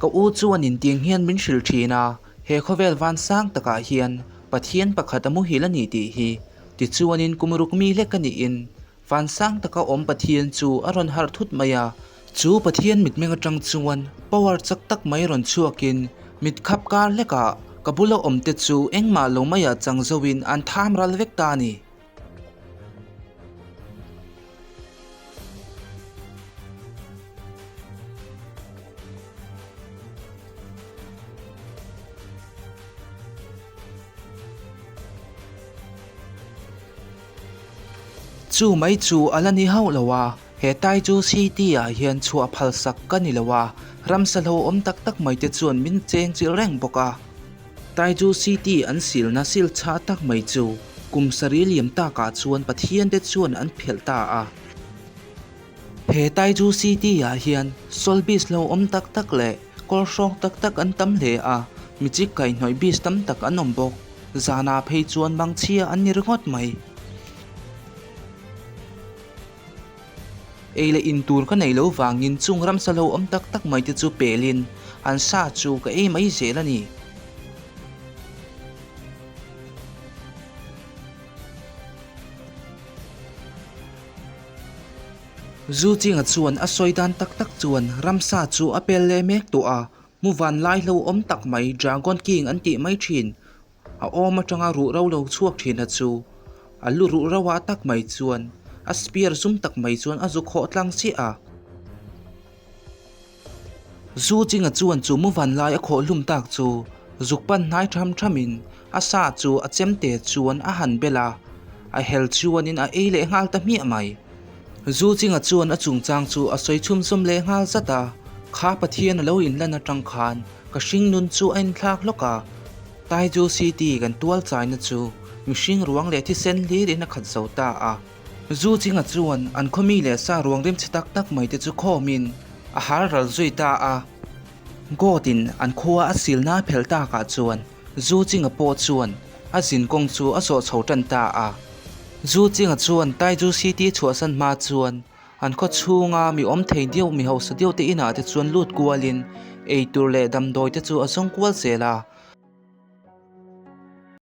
Ka u chuan intiang hian min hrilh thin a, he khawvel van sang takah hian Pathian pakhat a muhil a ni tih hi. Tichuanin kum ruk mi hlek a niin Van sang taka awm Pathian chu a rawn harh thut mai a, chu Pathian mitmeng atang chuan power chak tak mai rawn chhuakin mit khap kar hlekah ka bula awmte chu engmah lo maiah chang zoin an tham ral vek ta a ni. Chu mai chu a la ni hauh lo a, he Taiju City ah hian chhuah phal sak ka ni lo a, ramsa hlo awm tak tak mai te chuan min cheng chilh reng bawk a. Taiju City an silna sil chhah tak mai chu kum sarih liam takah chuan Pathian te chuan an phelh ta a. He Taiju City ah hian Solbis lo awm tak tak leh kawl hrawng tak tak an tam hle a, michik kaihhnawih bis tam tak an awm bawk. Zanah phei chuan mangchhia an ni ringawt mai. Ei leh in tur ka nei lo vangin chung ramsa lo awm tak tak mai te chu pelin an sa chu ka ei mai zel a ni. Zu Chinga chuan a sawi dan tak tak chuan ramsa chu a pel leh mek tawh a, Mu van lai hlo awm tak mai Dragon King an tih mai thin. A awm atanga ruh ro lo chhuak thin a chu. A lu ruh ro ah tak mai chuan a spear zum tak mai chuan a zu khawh tlang chiah a. Zu Chinga chuan chu mu van lai a khawh hlum tak chu zuk pan hnai tham tham in a sa chu a chemte chuan a han bel a, a hel chuanin a ei leh nghal ta hmiah mai. Zu Chinga chuan a chungchang chu a sawi chhumzawm leh nghal zat a, Kha Pathian a lo inlan atang khan ka hringnun chu a inthlak hlawk a, Taiju City kan tual chaina chu mihring ruang leh thisen hlirin a khat zo ta a. Zu Chinga chuan an khawmi leh sa ruang rimchhe tak tak mai te chu khawmin a hal ral zui ta a. God in an khua a silna a phelh takah chuan Zu Chinga pawh chuan a zin kawng chu a zawh chho tan ta a. Zu Chinga chuan Taiju City chhuahsan hma chuan an khaw chhunga mi awm thei deuh mi hausa deuh te inah te chuan lut kualin eitur leh damdawi te chu a zawng kual zel a.